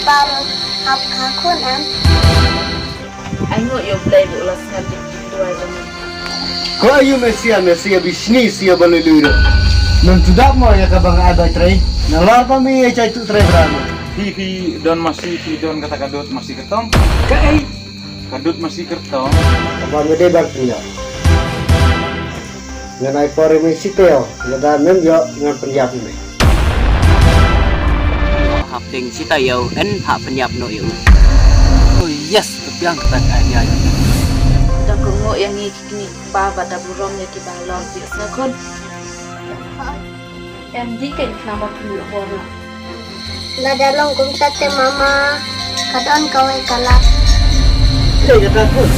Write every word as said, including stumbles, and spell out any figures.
Pal hap ka khun em. Ai nguh ïa U Blei ba u la sngap ïa ki duwai jong ngi. Ko ayu Mesia, Mesia bishni sia balulu. Nang tudap mo ïa ka bang adai trei. Nalor pa mi ïa chai tu trei bra mo. Hi hi don masi hi don kata ka dot masi kertong. Ka ei. Ka dot masi kertong. Ka bang ide bang punya. Ngan ai por ïa me siteo, lada mem ïoh ngan pynïap ïa me. Hapdeng siteo yn hap pynïap noh ïa u. Oh yes, ka biang ka idea ïa. Da ka nguh ïa ngi ki kmie kpa bad da burom ïa ki ba long ki sa khun. Em dei ka khnang ba pynïap bor na. Lada long kumta te mama, ka don kawei ka lad. Lei kata khun.